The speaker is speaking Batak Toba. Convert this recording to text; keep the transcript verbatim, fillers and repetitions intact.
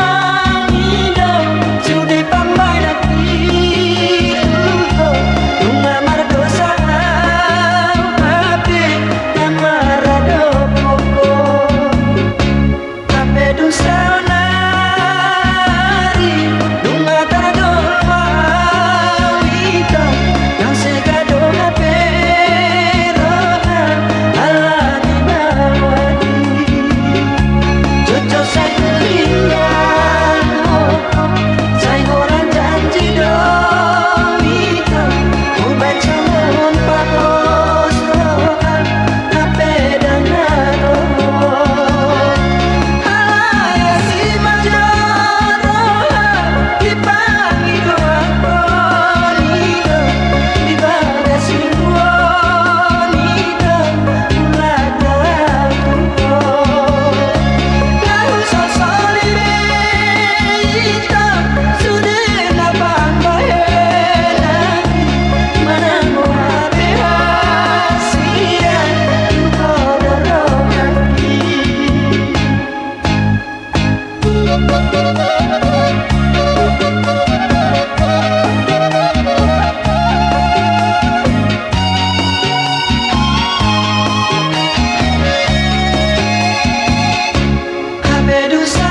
Rimangido sude pambahenan i tu ho, nunga mardosa au hape na maradophon ho. Hape dung saonari nunga tardolma au ito, nang sega do hape roha ala ni baoa i. Jotjot sai huingot ho, sai holan janji do ito, hubaen songon pahos roha. Hape ndang na ro ho. Alai asi ma jolo roha, dipangidohon i do, di bagas linggomi do, hulatahon tu ho. Laho sosoli be ito, sude na pambahenan i, manang boha pe hasian, tu ho do rohangki. Hape dung sa